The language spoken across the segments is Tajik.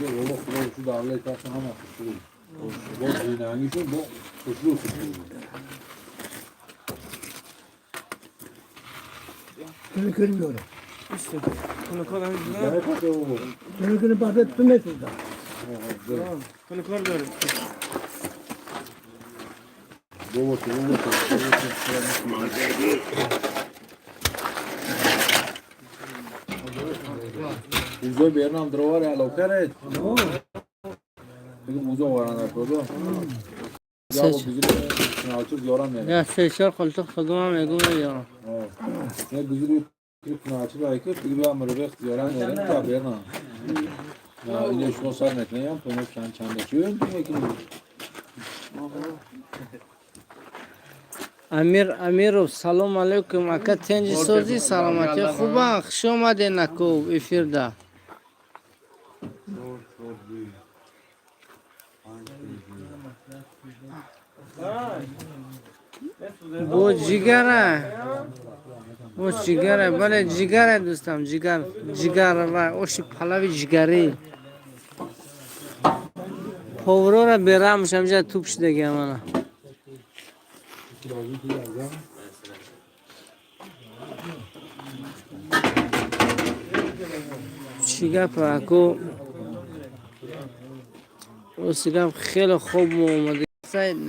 بابا خدا رو شو در کس هم خوشرو با زیننگیشون با خوشرو خوشرو. Seni kırmıyorum. Ne kadar baba? Seni kırıp bahsettim burada. بابا تو بابا تو موزه بیرنام دروار علاوه کرد. بگو موزه آورن در کجا؟ یا با بزرگ کنالچو زیارم میره. Я се-чор қултиқ худумам мегум ёрам. Не бузург کنالچو رای که بگو بیا مروبخ زیارم میره تا بیرنام. نه اینو شما سر نکنیم تو چند چند چون تو میکنی. Амир Амиров, салом алейкум, ака, тенҷи созӣ, саломатӣ, хубан, хуш омаден, ако, эфирда. Бо ҷигара, бо ҷигара, бале, ҷигара, дӯстам, ҷигар, ҷигар ва оши палави ҷигарӣ. Поврора берамш ҳамҷа туп шудагиам ана. Чӣ гап, ако? Рости гап, хеле хоб мо омада,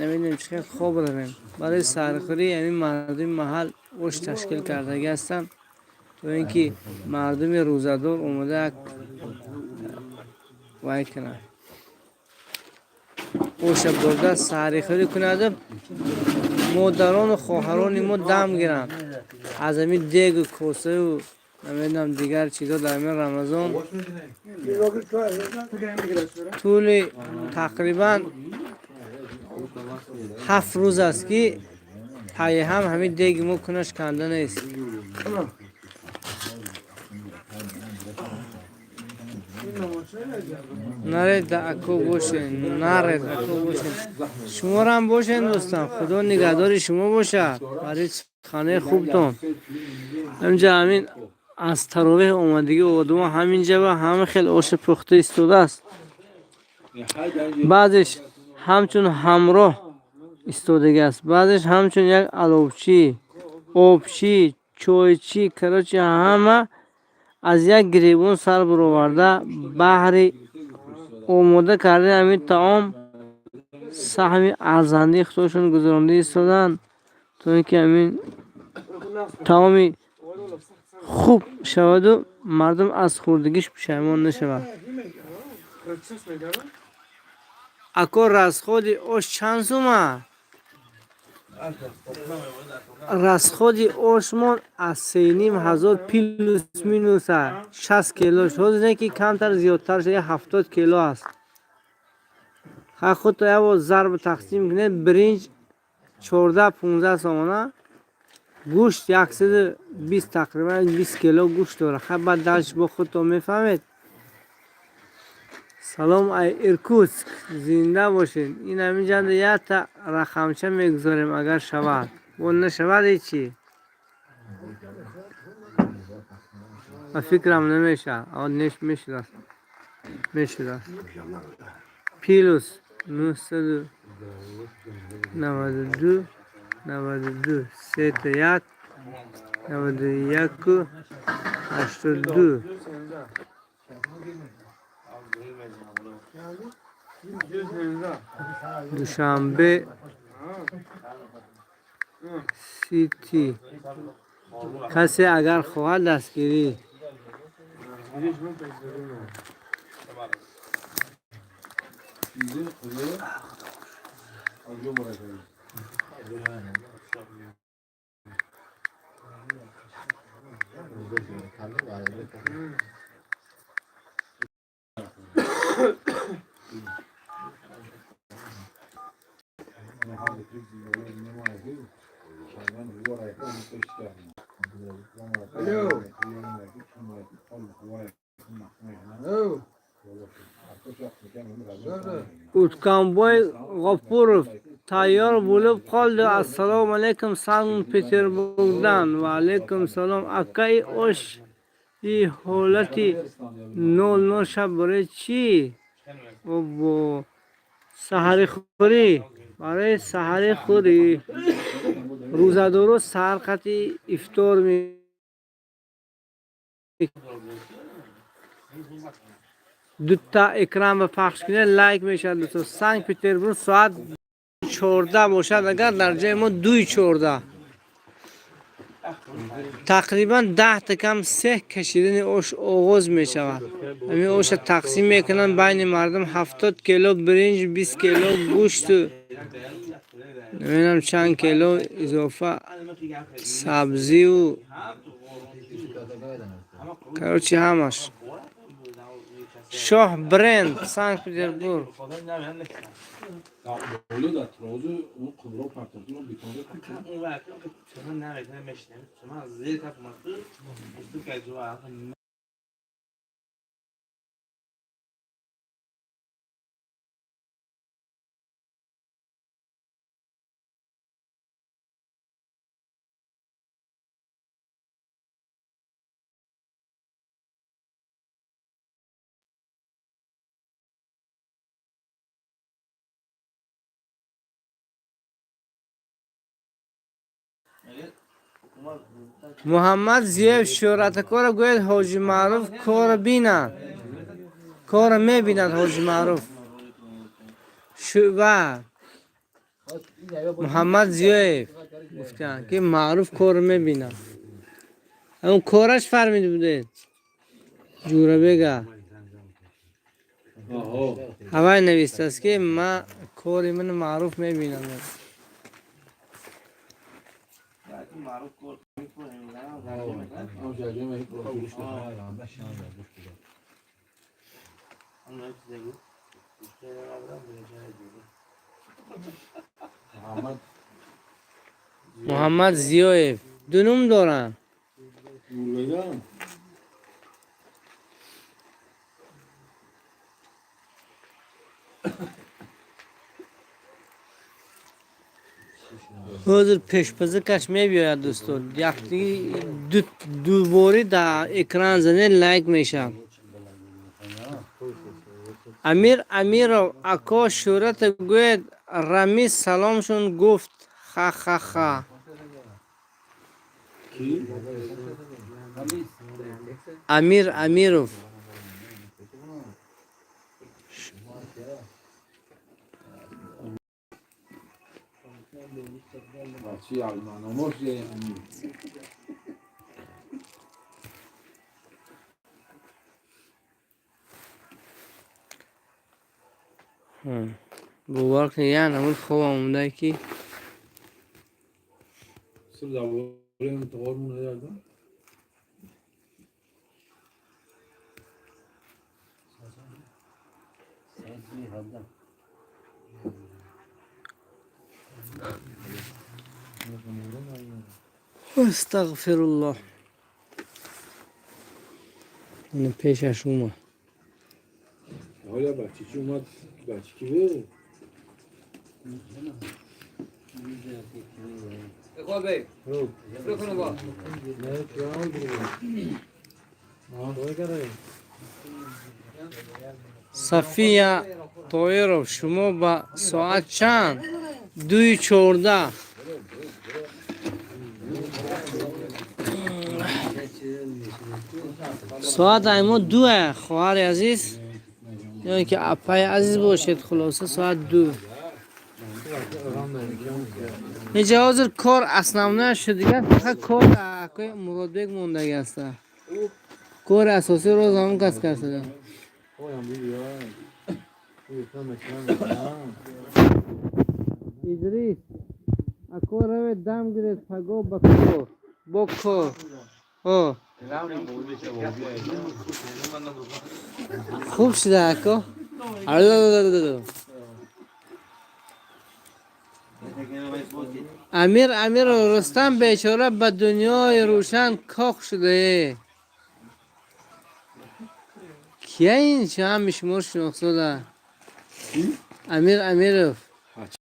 намедонем чӣ хел хоб равем. Барои сархӯрӣ ҳамин мардуми маҳал ош ташкил кардагӣ ҳастанд, то ин ки мардуми рӯзадор омада як вай кунад, оша бурда сарихӯрӣ кунаду модарону хоҳарони мо дам гиранд аз ҳамин дегу косаю, намедонам, дигар чизо. Дар ҳамин Рамазон тӯли тақрибан 7 рӯз аст, ки пайҳам ҳамин деги мо кунаш канда нест. Наред, ако, бошен, наред, ако, бошен, шуморам бошен, дӯстам, худо нигаҳдори шумо бошад барои суханои хубтон. Ҳаминҷа ҳамин аз таровеҳ омадагӣ одама ҳаминҷа ва ҳама хел оша пухта истодааст. Баъзеш ҳамчун ҳамроҳ истодагӣ аст, баъзеш ҳамчун як аловчӣ, обчӣ, чойчӣ, короче, ҳама аз як гиребон сар бароварда, баҳри омода кардани ҳамин таом саҳми арзандаи худошон гузаронда истоданд, то ин ки ҳамин таоми хуб шаваду мардум аз хӯрдагиш пушаймон нашавад. Ако, расходи ош чанд сума? Расходи ошмон аз 3500 плюс минуса 60 килош. Ҳозир не, ки камтар зиёдтар шуда, 70 кило аст. Ха, худто як бор зарб тақсим кунед: биринҷ 14-15 сомона, гӯшт 120, тақрибан 20 кило гӯшт дорад. Ха, баъд дальше бо худтон мефаҳмед. Салом ай Иркутск, зинда бошед. Ин ҳаминҷанда якта рақамча мегузорем, агар шавад, бо нашавад ҳечи, ба фикрам, намешавад. Неш мешудааст, мешудааст. +992 92 3 1 91 82. Душанбе Сити. Касе агар хоҳад, дастгирӣ. Bizim kızı Acı bırakıyor. Alo. Alo. Уткамбой Ғофуров тайёр bo'lib qoldi. Assalomu alaykum, Санкт Петербургдан. Va alaykum salom. Aka, osh И ҳолати 00 шаб барои чӣ? Обо, саҳарихӯрӣ, барои саҳарихӯрӣ. Рӯзадоро саҳар қати ифтор дута экран ба пахш кунед, лайк мешавад, дӯсто. Санкт Петербург соат 14 бошад, агар дар ҷои мо 2:14, тақрибан 10-та кам сеҳ кашидани ош оғоз мешавад. Ҳамин оша тақсим мекунанд байни мардум: 70 кило биринҷ, 20 кило гӯшту намедонам чанд кило изофа сабзиву, короче, ҳамаш. Шоҳ бренд, Санкт Петербург. بالا در ترازو اون قبرا پرتافتون رو بیتانه. اون وقت که چرا نمیتونه مشنم شما زیر کف اومد تو که جو. Муҳаммад Зиёев, шӯҳратакора гӯяд, Ҳоҷи Маъруф кора бинад, кора мебинад. Ҳоҷи Маъруф шӯъба. Муҳаммад Зиёев гуфтанд, ки Маъруф кора мебинад. Он кораш фармида будед, Ҷӯрабега. Ҳавай навистааст, ки ма кори ман Маъруф мебинам. معروف کار هم جریان و هیچ گوش. میکنه. محمد. Муҳаммад Зиёев ду ном доранд. نوربگم. Ҳозир пешпазикаш мебиёяд, дӯстон. Яктиги дуборӣ дар экран занед, лайк мешавад. Амир Амиров, ако, шӯҳрата гӯяд, Рамиз саломшон гуфт, ха-ха-ха. کی؟ Амир Амиров. بچه عالمانه امیر. Бовар кунед, як намуд хоб омода, ки سر درباره انتقال مونه. Астағфируллоҳ. Ина пешаш омад. حالا بچه چی اومد؟ بچه کی بود؟ اقبال بی بکنو با. نه، چرا بود؟ Сафия Тоиров, шумо ба соат чанд? 2:14. Соат аймо дуа, хоҳари азиз ё ин ки апаи азиз бошед. Хулоса, соат 2. Инҷа ҳозир кор основная шудига, фақат кор акои Муродбек мондаги аста. Кори асосӣ роз ҳамон кас карсада. Оям бибия. Идрис ако, равед дам гиред, паго ба кор, бо кор. О, хуб шуда, ако. Амир Амир, Рустам бечора ба дунёи рӯшан коқ шудае. Кия ин ҳами шуморо шинохсода? Амир Амиров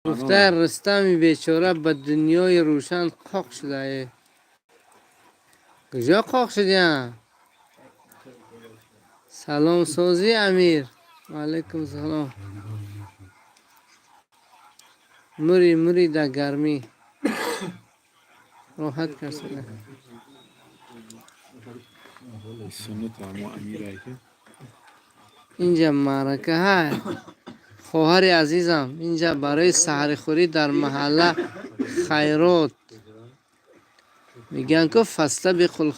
гуфта, Рустами бечора ба дунёи рӯшан коқ шудае. Куҷо коқ шудиям? Салом, созӣ, Амир? Ваалайкум салом. Мури, мури, дар гармӣ роҳат карсада. سنت عمو امیر که Инҷа маърака ҳай, хоҳари азизам. Инҷа барои саҳарихӯрӣ дар маҳалла хайрот мегӯянд ку, фастабиқул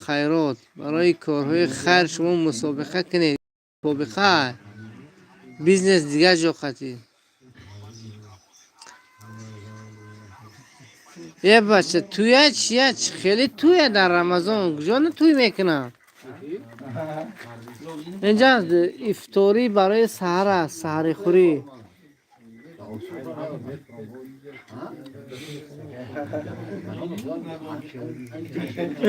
хайрот. Барои корҳои хайр шумо мусобиқа кунед. Мусобиқа бизнес дигар ҷо қатӣ. Е, бача, туя чия? Хеле туя дар Рамазон куҷо на туй мекунам? Инҷа ифторӣ барои саҳар аст, саҳарихӯрӣ.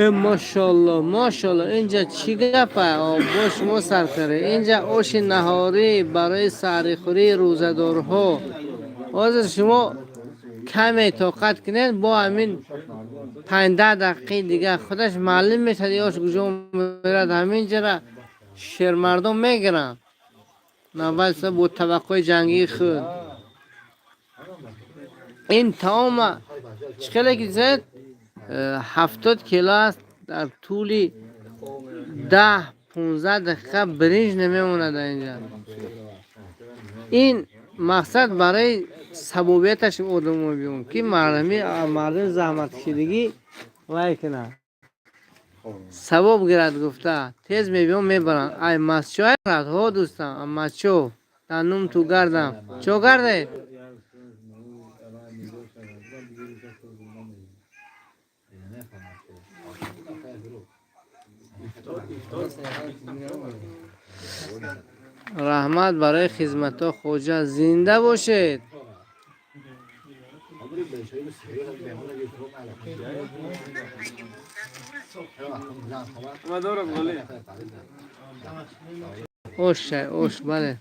Э, мошалло, мошалло, инҷа чӣ гапа? Бо шумо сар каре. Инҷа оши наҳорӣ барои саҳарихӯрии рӯзадорҳо. Ҳозир шумо каме тоқат кунед, бо ҳамин 5-10 дақиқаи дигар худаш маълум мешавад, ош куҷо мерад. Ҳамин ҷара шермардон мегиранд навбат бо табақҳои ҷангии худ. Ин таома чӣ хеле ки зед, 70 кило аст. Дар тӯли 10-15 дақиқа биринҷ намемонад дар инҷа. Ин мақсад барои сабобияташ одамо биён, ки мардами мардум заҳматкашидагӣ вай кунад, савоб гирад гуфта, тез мебиён, мебаранд. Ай масчо ҳо, дӯстам, масчо дар нум ту гардам. Чо гардед? Раҳмат барои хизматҳо, хоҷа, зинда бошед. Ош, чай, ош, бале.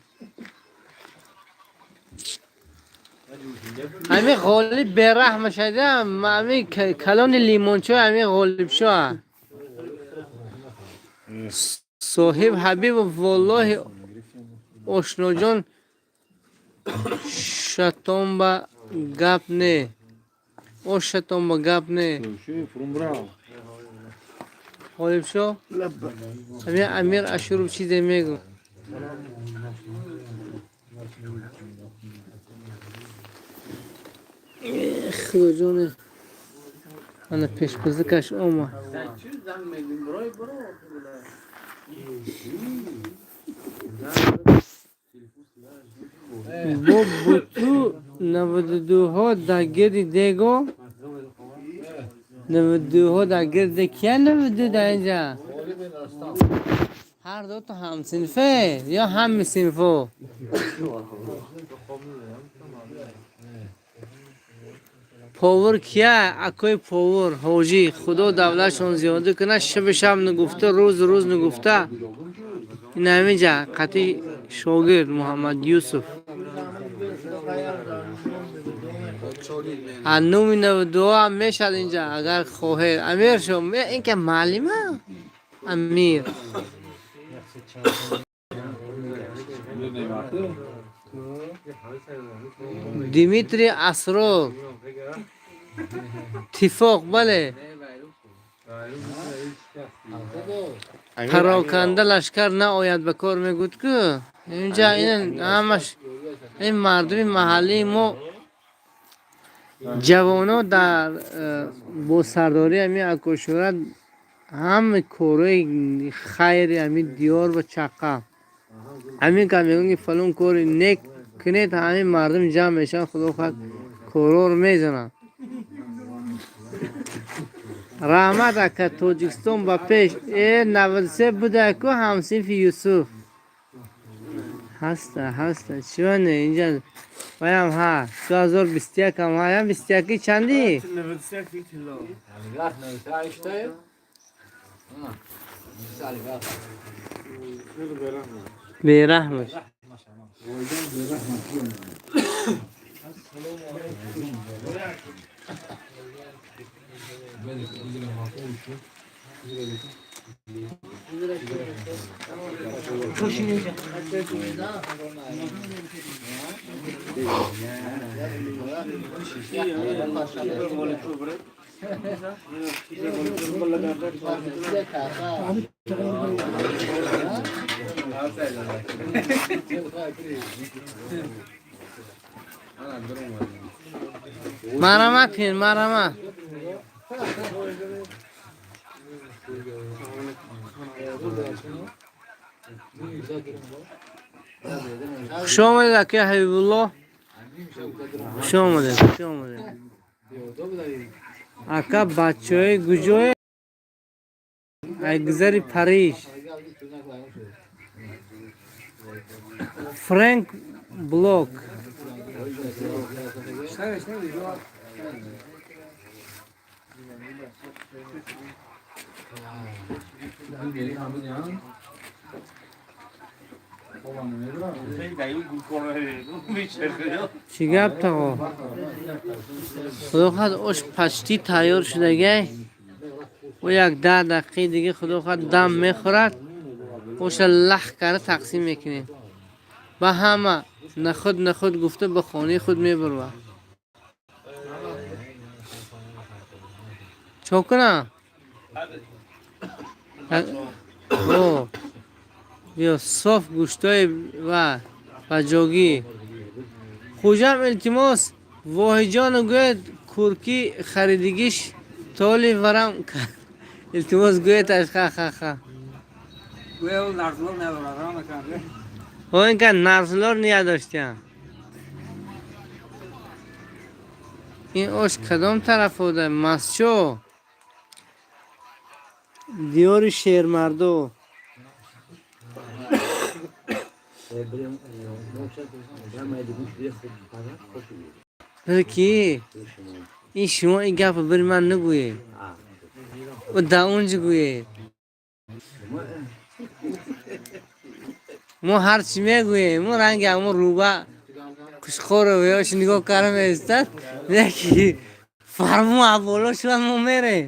Ҳами ғолиб бераҳма шуда, ҳами калони лимончо, ҳами ғолибшо. Соҳиб Ҳабибов, воллоҳи, ошноҷон, шатонба гап не, ошатонба гап не. Ғолибшо, ҳами Амир Ашуров чизе мегӯ. Худоҷоне, ана пешпазикаш омад. Бо буту 92-ҳо дар гирди дего, 92-ҳо дар гирди кия, 92 дар инҷа. Ҳар дуто ҳамсинфе ё ҳами синфо? Повар кия? Акои повар ҳоҷӣ, худо давлатшон зиёда кунад. Шаби шаб нагуфта, рӯз рӯз нагуфта, ин ҳаминҷа қатъи шогирд Муҳаммад Юсуф нуми 92 ҳам мешавад инҷа, агар хоҳед. Амир шо, ин ки маълима, Амир. Димитрий Асрор тифоқ, бале. Пароканда лашкар наояд ба кор, мегӯд ку. Инҷа ин ҳамаш ин мардуми маҳаллии мо, ҷавоно дар бо сардории ҳами Акошӯрат ҳама корҳои хайри ҳами диёр ва чаққа. Ҳамин ка мегӯянд, ки фалон кори нек кунед, ҳамин мардум ҷамъ мешаванд, худо хоҳад, корҳоро мезананд. Раҳмат, ака, Тоҷикистон ба пеш. Э, 93 буда ку, ҳамсинфи Юсуф ҳаста, ҳаста, чива не? Инҷа ваям ҳа, 2021 ам ҳа, ям 21-и чандӣ? Бераҳмаш. Марҳамат кунед, марҳамат. Хуш омадед, акаи Ҳабибулло. Хуш омадед, хуш омадед. Ака, бачаҳои куҷое? Ай гузари Париж. Френк Блок. Чӣ гап, тағо? Худо хоҳад, ош почти тайёр шудагай. О, як 10 дақиқаи дига, худо хоҳад, дам мехӯрад. Оша лах карда тақсим мекунем. Ба ҳама нахуд нахуд гуфта ба хонаи худ мебурва. Чо кунам? О, биё, соф гӯштҳои ва ба ҷогӣ. Хуҷам, илтимос, Воҳиҷону гӯяд, курки харидигиш толи варам кард. Илтимос, гӯядаш, ха-ха-ха. О, инка нарзлор ният доштям. Ин ош кадом тараф буда? Масчо? Диёри шермардо. Ки? Ин шумо ин гапро бири ман нагӯед. О, да унҷа гӯед. Мо ҳарчи мегӯем, мо ранги ҳамон рӯба қушқоро ёш нигоҳ карда меистад, яки фармон аз боло шуд, мо мерем.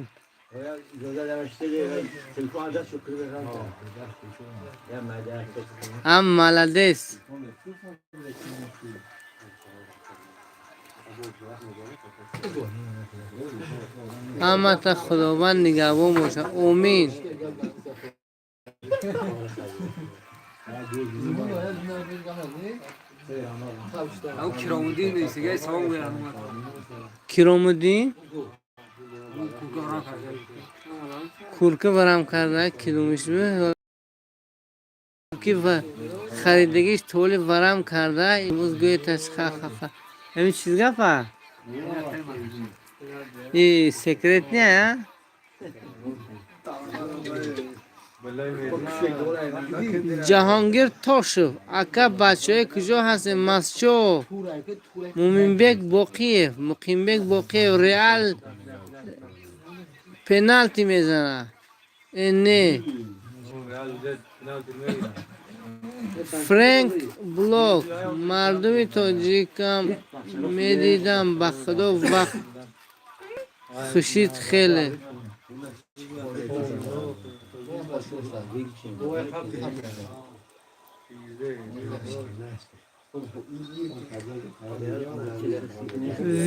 Ам молодец. Ҳамата Худованд нигаҳбон бошад. Омин. Киромуддин نیست سلام گویم. Киромуддин? Курка варам карда, киломиш ки ва харидагиш толи варам карда, имрӯз гӯяташ, ха-ха-ха. Ҳамин чиз гапа? И секрет не, а? Ҷаҳонгир Тошев, ака, бачаҳои куҷо ҳастем? Масчо. Муминбек Боқиев, Муқимбек Боқиев, Реал пеналти мезанад. Э, не. Френк Блок, мардуми тоҷикам медидам, ба худо, вақт хушид хеле.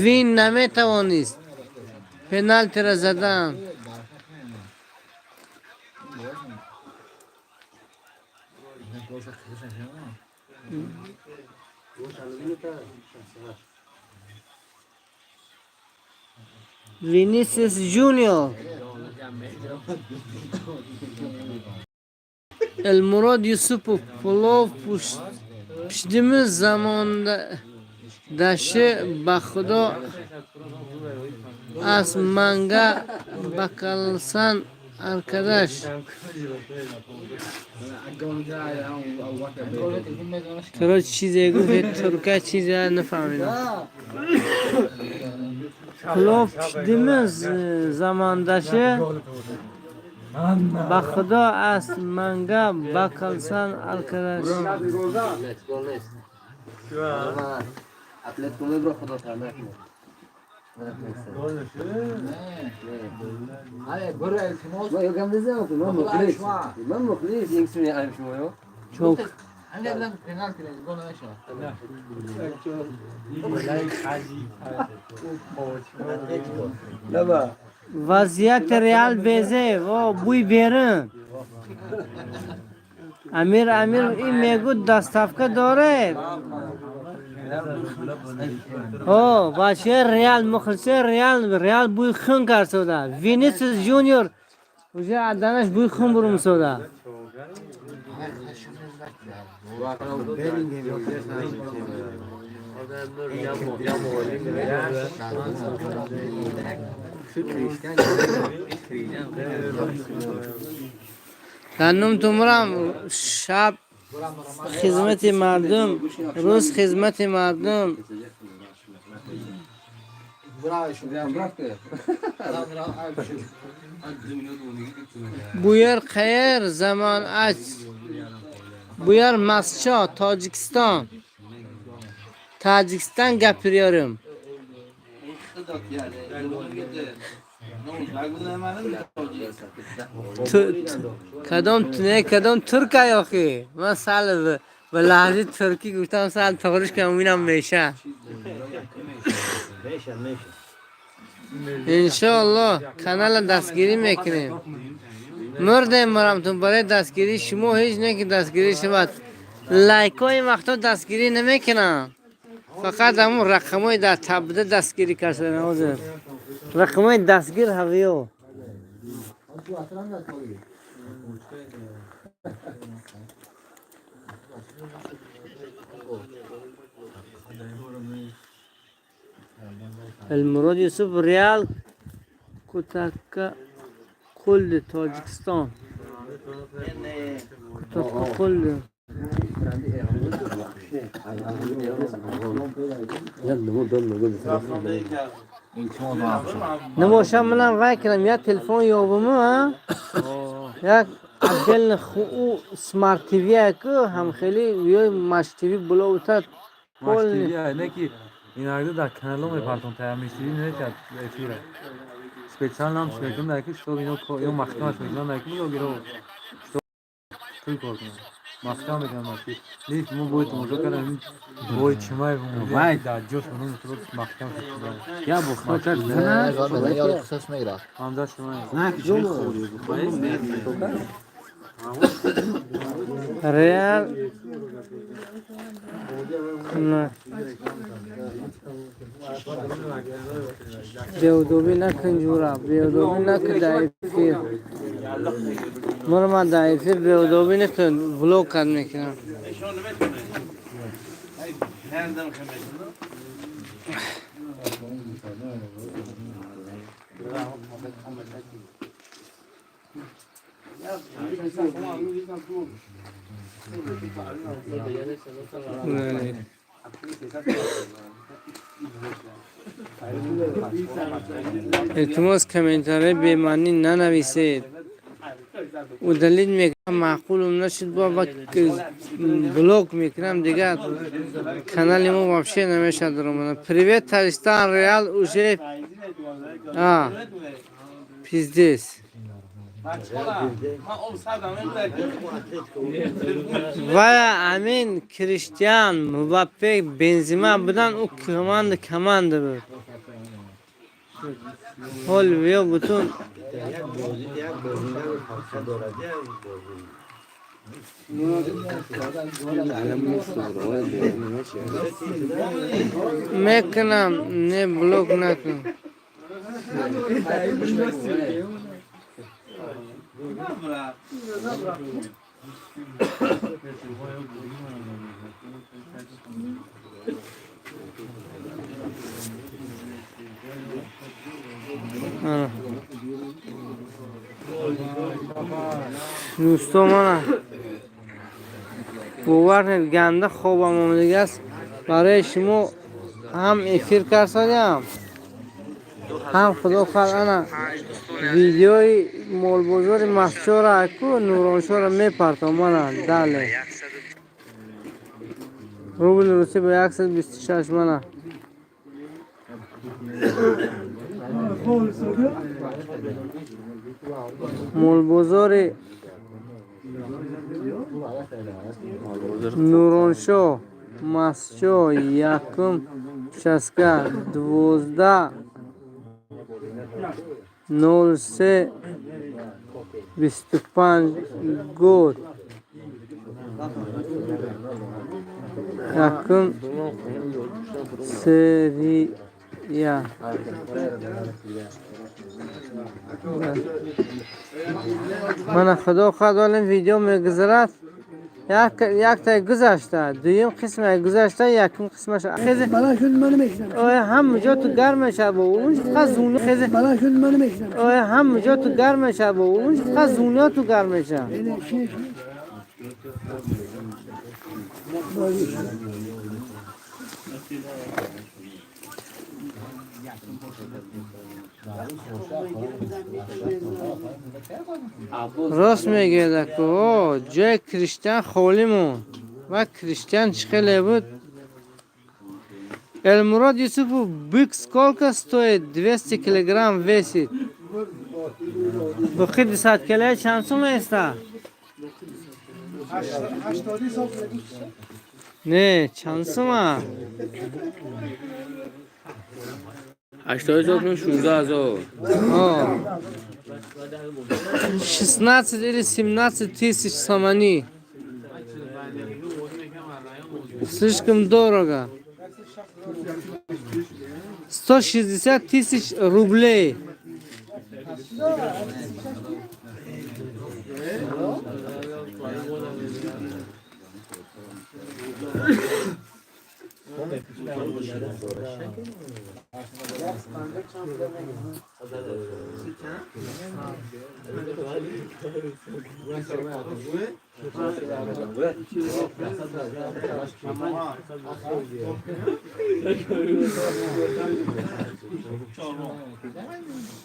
Вин наметавонист пеналтиро задан. Винисиус Жуниор. Элмурод Юсупов, пулов пишдими замондашы, ба худо, аз манга бакалсан arkadaş. Чаро чизе гуфт, турка чизе нафаҳмидам. Плов пишдими замондашы, ба худо, аст манга бакалсан arkadaş. Гол нест. Атлетико мебро, худо тарнакунад. من مخلص یک سوی شما. Çok. Vaziyet Real beze o buy berin. Amir Amir این میگو доставка داره. О, бача Реал мухлиси Реал Реал буй хун карсода. Винисиус Жуниор уже аданаш буй хун бурумсода. Канум тумрам шаб хизмати мардум, рӯз хизмати мардум. Bu yer qayer zamon ach. Bu yer Mascho, Tojikiston. Tojikiston gapiriyorum. Кадом не кадом турка ёхи? Ман сал ба лаҳҷаи туркӣ гуфтам, сал тоғриш кунам, бинам меша. Иншоаллоҳ канала дастгирӣ мекунем. Мурдем марамтун барои дастгирии шумо ҳеҷ не ки дастгирӣ шавад. Лайкҳои вақто дастгирӣ намекунам. Фақат ҳамун рақамҳои дар табда дастгирӣ кардан ҳозир. Рақамҳои дастгир ҳавиё. Элмурод Юсуф Реал кутакка қулди Тоҷикистон. Кутакка қулди. Набошам манам вай кунам, як телефон ёбуму, а? Як отдельно ӯ смарт ТВ ку ҳам хеле ё Матч ТВ блоута полный. Не ки иногда дар каналҳо мепартон таямиштиви не эфира. Специально ҳам мекунам ки чтоб ино ё маҳкамаш мекунам ки блогерҳо чтоб пул кор кунанд. Маҳкам мекунам ки лиф мо бояд тамошо кардем, бой чимай вай дар ҷош монум маҳкам шуд. Я бухта Ҳамза шумай. Реал на беудобӣ накун ҷура, беудобӣ накун дар эфир. Муро ман дар эфир беудобӣ накун, блок кард мекунам. Илтимос, комментарий бемаънӣ нанависед. Удалить мекунам, маъқулум нашуд, ба блок мекунам, дигар канали мо вообще намешавад даромадан. Привет, Таджикистан, Реал уже а пиздец. Вая амин Криштиан, Мбаппе, Бензима будан, ӯ команда буд. Ҳол виё бутун. Мекунам, не блок накун. Ана. Дӯсто, мана бовар кунед, ганда хобам омадагиаст. Барои шумо ҳам эфир карсодиам, ҳам худо хоҳад ана видеои молбозори Масчора ку Нуроншоро мепартом. Мана дале рубли русӣ ба 126 мана. Молбозори Нуроншоҳ, Масчо, якум участка, 12/03/25 год. Якум серия. Мана, худо хоҳад, олим видео мегузарад. Яктай гузашта, дуюм қисме гузашта, якум қисмаш. Баланд шуд, ман мешинам. Оя, ҳама ҷо ту гарм мешава, бо он фақат зуно хезе. Баланд шуд, ман мешинам. Оя, ҳама ҷо ту гарм мешава, бо он фақат зуно ту гарм мешава. Шин, шин. Бозӣ шуд. Рост мегӯяд, ако, ҷои Криштиан холӣ монд ва Криштиан чӣ хеле буд. Элмурод Юсупов, бык сколько стоит, 200 килограмм весит? Быки 200 килои чанд сум еста? Не, чанд сума? 80 ҳазор, 16 ҳазор. 16 или 17 тысяч сомони. Слишком дорого. 160 тысяч рублей.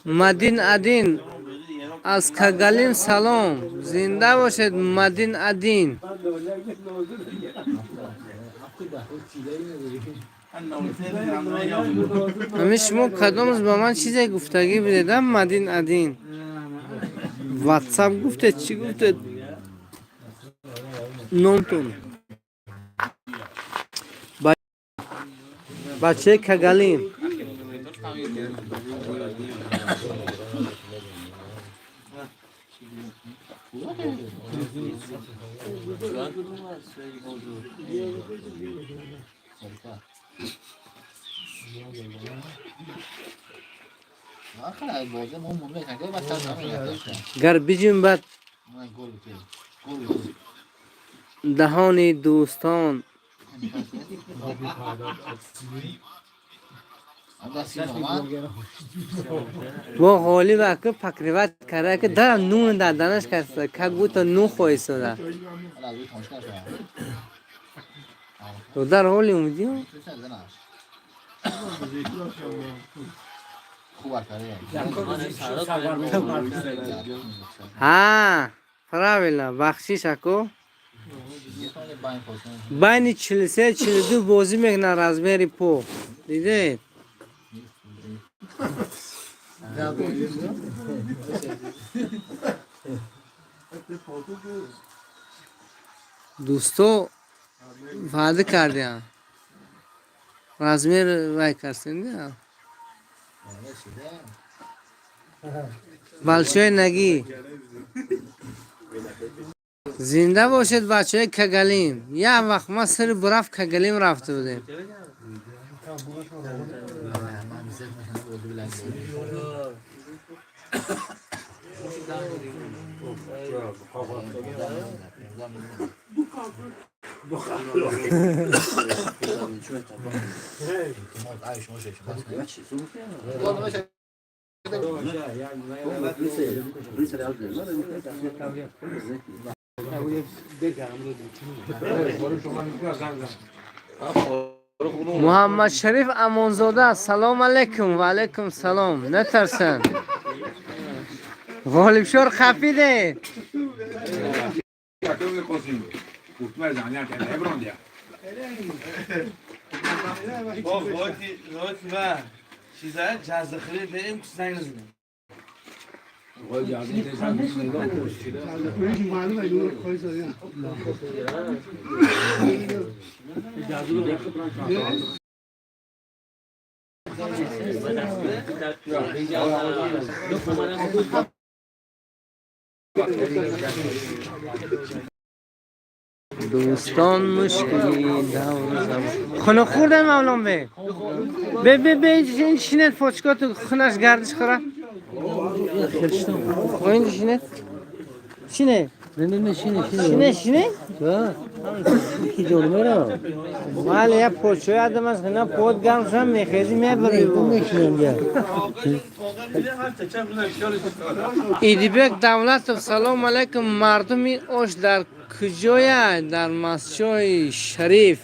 Мадин Адин, аз Кагалим салом. Зинда бошед, Мадин Адин. Ҳамин шумо кадомз ба ман чизе гуфтагӣ будедам, Мадин Адин? Ватсап гуфтед, чӣ гуфтед? Номтон. Бачаи Кагалим. Гар биҷунбад даҳони дӯстон. Бо ғолиб ака покрывать карда, ки дара нун дар данаш каста, как будто нун хоистода. Дар ҳоли умдиё? Ҳа, правильно, бахшиш, ако. Байни 43, 42 бозӣ мекунад, размери по. Дидед? Дӯсто ваъда кардиам. Размер вай кардем. Большой ноги. Зинда бошед, бачаҳои Кагалим. Як вақт ма сари бурафт Кагалим рафта будем. Муҳаммад Шариф Амонзода, салом алейкум, ва алейкум салом. Натарсан. Ғолибшор хафиде. با خودی خودی. چیزای جزخری بریم تو زنگ نزنیم. دوستان مشکلی دور زمان خونه خوردن مولان به به به به این شینت فوچکا تو خونش گردش خوره این شینت شینه نه نه نه شینه شینه شینه کی جلو را مال یا پوچو آدم از نه پود گرم شم میخیزی میبری ایدیبک دولتов салом алейкум. Мардуми ош дар куҷоя? Дар масҷои Шариф,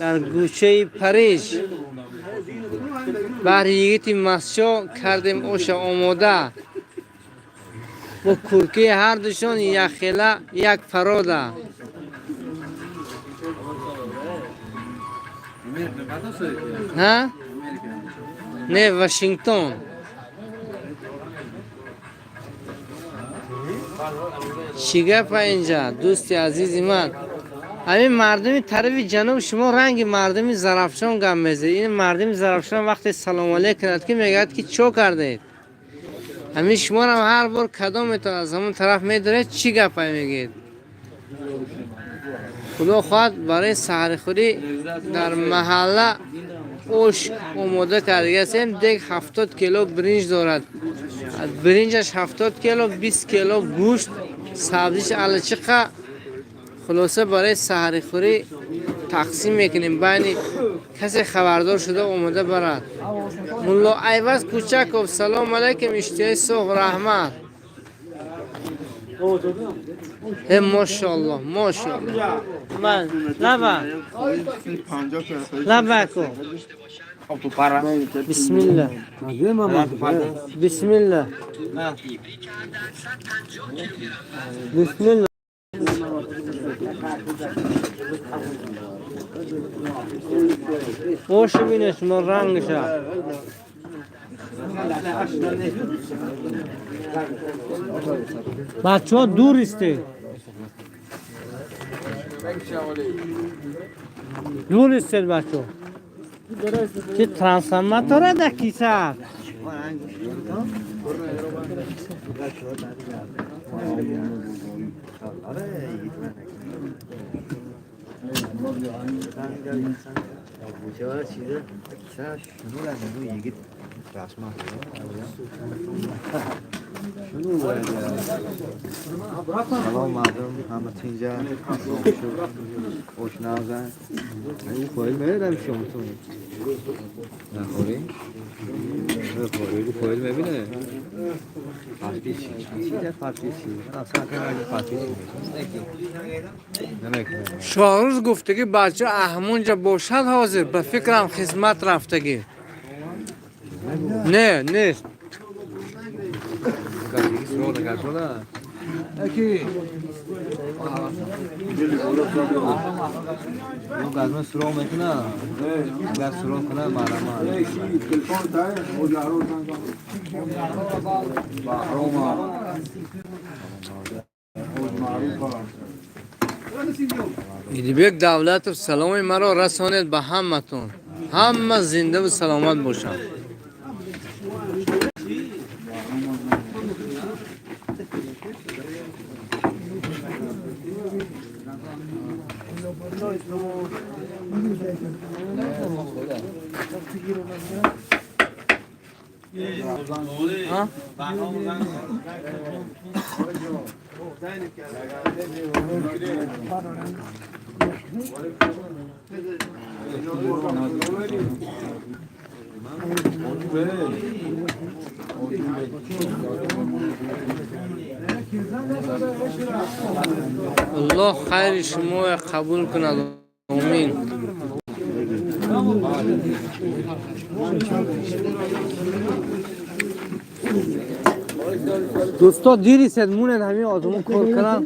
дар гӯчаи Париж. Баҳри йигити масҷо кардем оша омода. Бо куркии ҳардушон якхела як парода. Ҳа? Не, Вашингтон. Чӣ гапа инҷа, дӯсти азизи ман? Ҳамин мардуми тарафи ҷануб шумо ранги мардуми Зарафшон гап мезанед. Ин мардуми Зарафшон вақте салом алейк кунад, ки мегӯяд, ки чо кардед? Ҳамин шуморам ҳар бор кадометон аз ҳамон тараф медоред, чӣ гапа мегӯед? Худо хоҳад, барои саҳархӯрӣ дар маҳалла ош омода кардагиастем. Дег 70 кило биринҷ дорад, биринҷаш 70 кило, 20 кило гӯшт, сабзиш алачиқа. Хулоса, барои саҳархӯрӣ тақсим мекунем байни касе хабардор шуда омода барад. Мулло Айваз Кучаков, салом алейкум, иштиҳои соғ, раҳмат. Э, мошоаллоҳ, мошоаллоҳ. Ман лаба лабаку. Бисмилла, бисмилла, бисмилла. Ошу бинед шумо рангша. Бачаҳо, дур истед, дур истед, бачаҳо, ки трансформатора да киса. سلام مردم همه اینجا خوش نازن. او خواهی میرم شما تو نخوری؟ نخوری او خواهی میبینه پارتی چی؟ چی در پارتی چی؟ اصلا که پارتی چی؟ نمیکنه. Шоҳрӯз гуфтагӣ, бача аҳмунҷа бошад ҳозир, ба фикрам, хизмат рафтагӣ. Не, нест. کسی سوال نکرد. یکی اون قدم سراغ میکنه اگر سراغ کنه مرمه. تلفن تای او جارو بحروما معروفه. Идибек Давлатов, саломи маро расонед ба ҳаматон. Ҳама зиндаву саломат бошанд. ها؟ Аллоҳ хайри шумоя қабул кунад, омин. Дӯсто, дирисед, мунед, ҳамин одамон кор кунанд.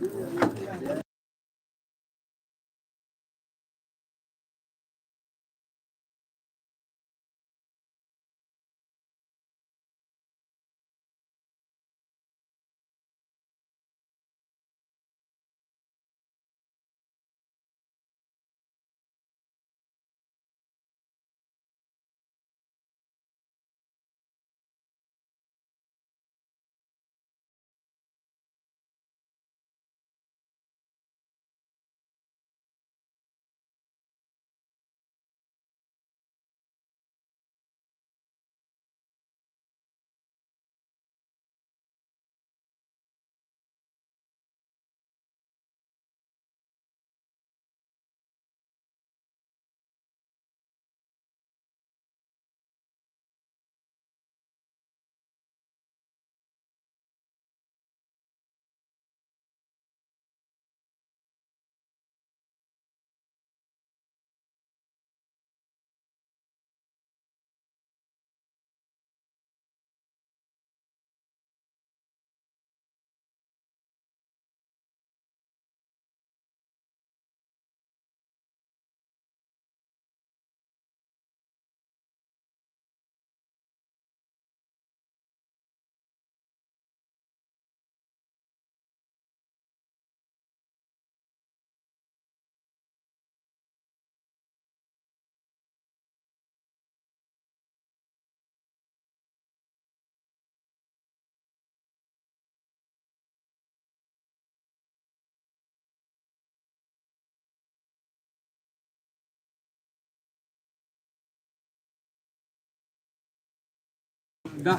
10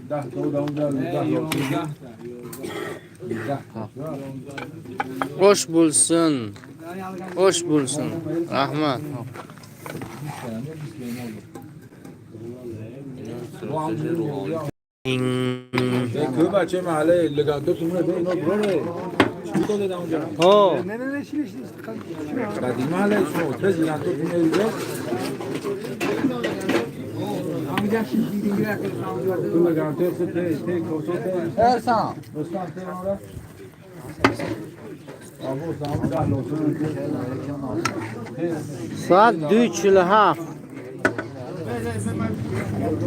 تا بود اونجا 10. Ош bo'lsin. Ош bo'lsin. Rahmat. که بچه محله لگانتو تو مونه به اینا برو چی داده اونجا؟ ҳо. نه نه نه، شیش نیست. قدیم محله شما تز لگانتو تو مونه دیگه تو لگانتو خود ته ته کوسو ته ارسان دوستان ته اونجا آبو سامو دا لوسو. Соат 2:47.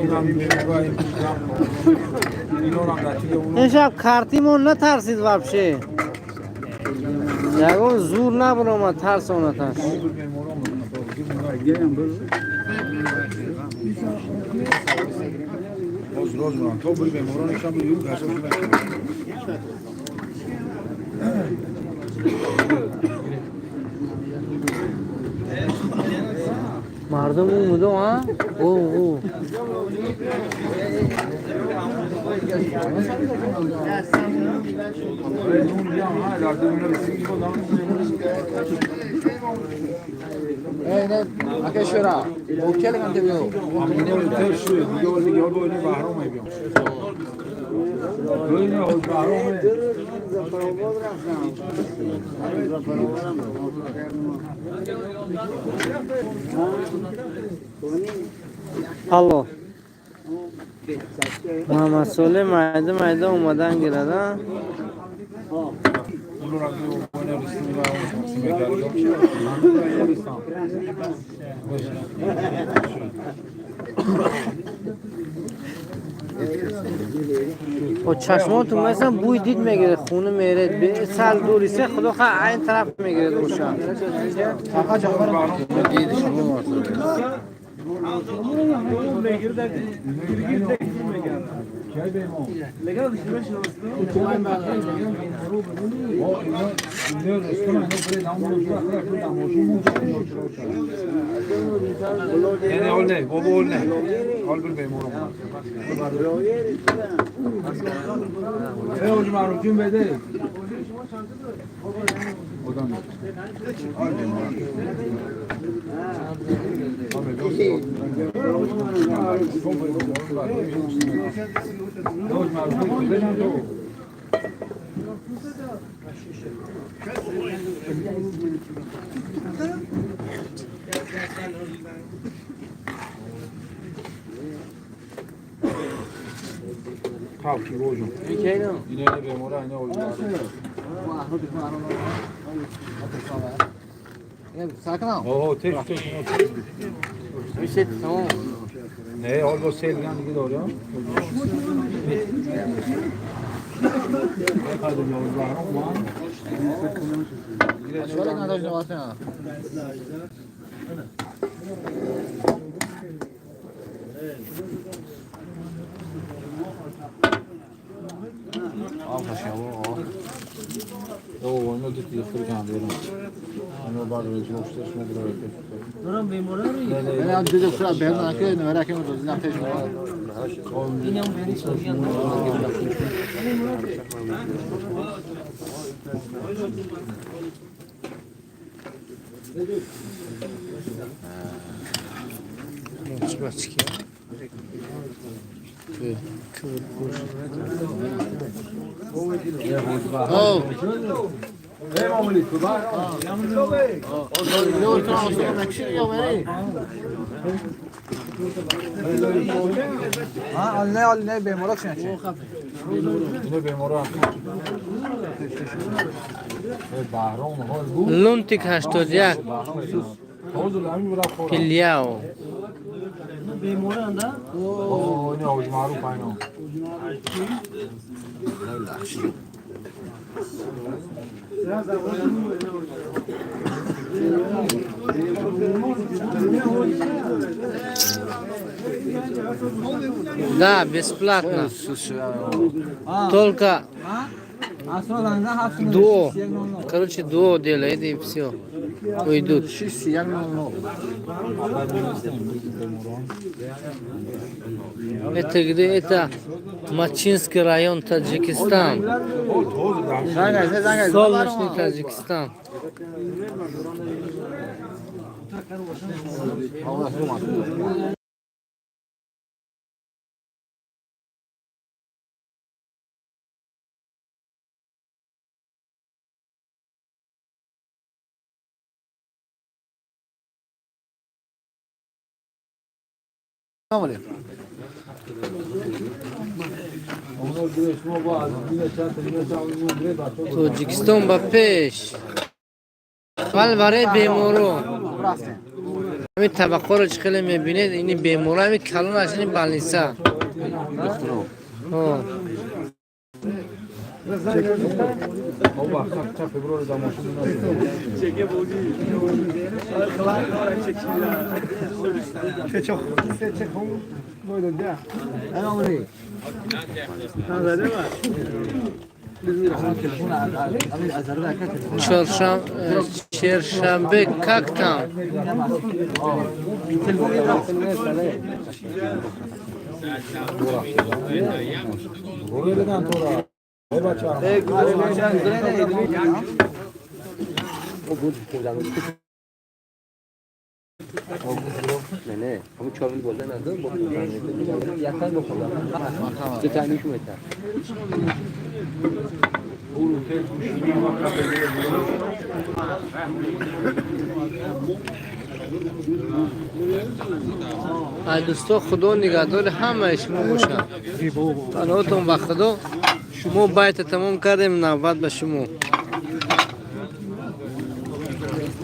اینم اینا رو هم در چیز اون Ин шаб картимон натарсид вообще. Ягон зур набуромад тарсонаташ. بیماران باز روز میرن تو بری بیماران شب یو کسا شده. Мардум умудо а? О, о. اون بیا ها در دو رسیدی با دام. نه اگه شورا اوکل من دیو. اینو تر شو دیگه ولی دیگه با اینو بهرام بیام تو اینو بهرام. Алло. Муҳаммад Солеҳ майда майда омадан гирад, а? اون رو با اینو رسیدی و اون تقسیم کردیم. О, чашмотун масалан бӯи дид мегирад, хуна меред, сал дурисе худо ха айн тараф мегирад боша. دید شما مرتضی. کی به ما اینو رستم اینو برای دام رو داموشی نه نه نه بابا نه حال بر بیمارم ای اوج معروف جون بده خدا حال بیمارم اوج معروف بده تو. خب کی بوجون اینه بیمارا اینه اوج معروف. ساکنم. اوه تک تک. میشه تمام. نه حال با سیل دیگه داریم. شورا نداشت واسه. او اینو دیدی خیلی کم دارم. اینو بعد رو جوشتش می‌داره. نه نه دو دو به نه که نه که روز نه تش. Бачки. او ای معمولی تو دو تا مکشی یا مری ها نه نه بیمارا چه اینو بیمارا بهرام حال بود. Лунтик 81. حوض همین برا خورم. Пилияо. اوه اینو اوج معروف اینو. Да, бесплатно. Только дуо. Короче, дуо делает и все. Уйдут. Это где? Это Мачинский район, Таджикистан. Солнечный Таджикистан. Тоҷикистон ба пеш. Вал барои беморо. Ҳамин табақҳоро чӣ хеле мебинед, ини беморо, ҳамин калонаш ини больница. Ҳо. Чоршанбе как там? Ай дӯсто, Худо нигаҳдори ҳамаи шумо бошад. Паноҳтон ба Худо. Мо байта тамом кардем, навбат ба шумо.